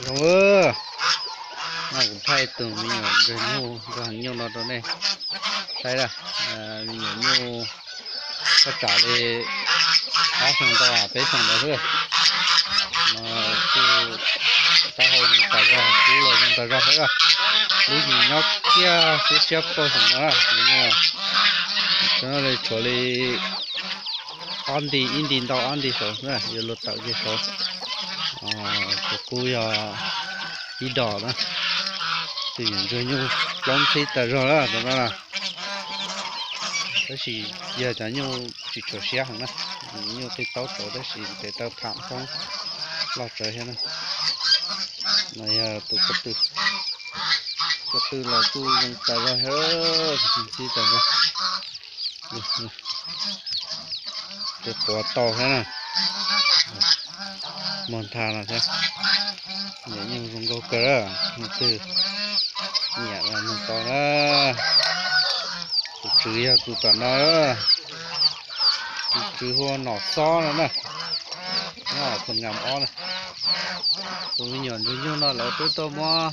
Zoo, no kuv thaij tus me nyuam ntsuag nyuj, ntsuag heev nyuj no rau nej saib na. Me nyuam nyuj thaj tsam li ob xyoos ntau peb xyoos ntawd xwb. No kuj taub hau zoo tas zog, kub los zoo tas zog xwb. Lub yim nyob kiag siab siab puag saum no na. Tshuav li ob nti, ib nti ntau ob nti saud xwb, yuav luag tawm kiag saud. Tus kub yog ib dos na. Tus me nyuam ntsuag nyuj plaub ntxhib tas zog na, tus no na. Tab sis yog cov nyuj tsis tshua siab heev na, nyuj tej taub tsawv tab sis tes taw pham poob loj tsawv thiab na. No yog tus ko tw, ko tw los kuj zoo tas zog, ntxhib tas zog. Tus quav tau thiab na, muag ntha no thiab. Nyuam nyuj zoo nkauj kawg, leej twg nyiam los nug tau na. Tus tswv yog tus tom no, tus tswv hu ua Nom Xob no na, nyob Phoos Nkas ob na. Tus me nyuam ntsuag nyuj no lawv twb tuaj muab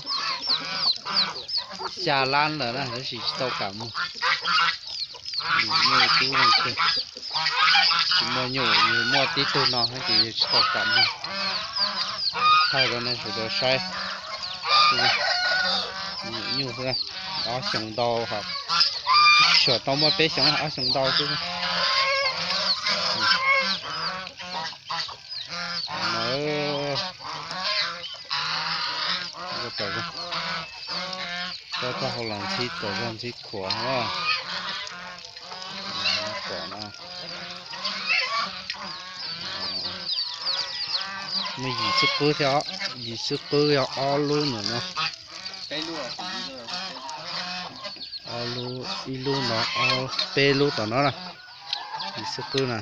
xya lab lawm na, tab sis tsis tau kam muag. Nyuj kub zoo kawg, tsis muaj nyuj, yus muaj tib tug no ces yus tsis tau kam muag. Thaij rau nej sawv daws saib. Nyuam nyuj xwb, ob xyoos ntau, tsis tshua tau muaj peb xyoos, ob xyoos ntau xwb. Taub hau los ntxhib tas zog, ntxhib khuav. Pom no, muaj yim xwb qwb thiab, yim xwb qwb yog ob lub ntawm no. Ob lub, ib lub no, peb lub tom no na. Yim xwb qwb na.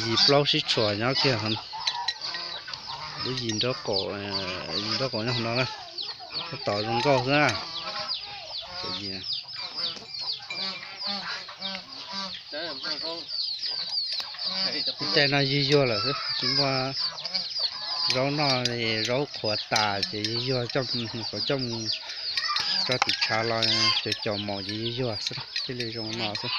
Yim plaub sib tshuam nyob kiag, lub yim nraub qaum, yim nraub qaum nyob no na. Tab tom zoo nkauj xwb na. Caij no yug yuag lawm xwb, tsis muaj zaub noj, zaub qhuav tas ces yug yuag, coj mus, coj mus tso tim tshav los caum caum maum ces yug yuag xwb, thiaj li zoo no xwb.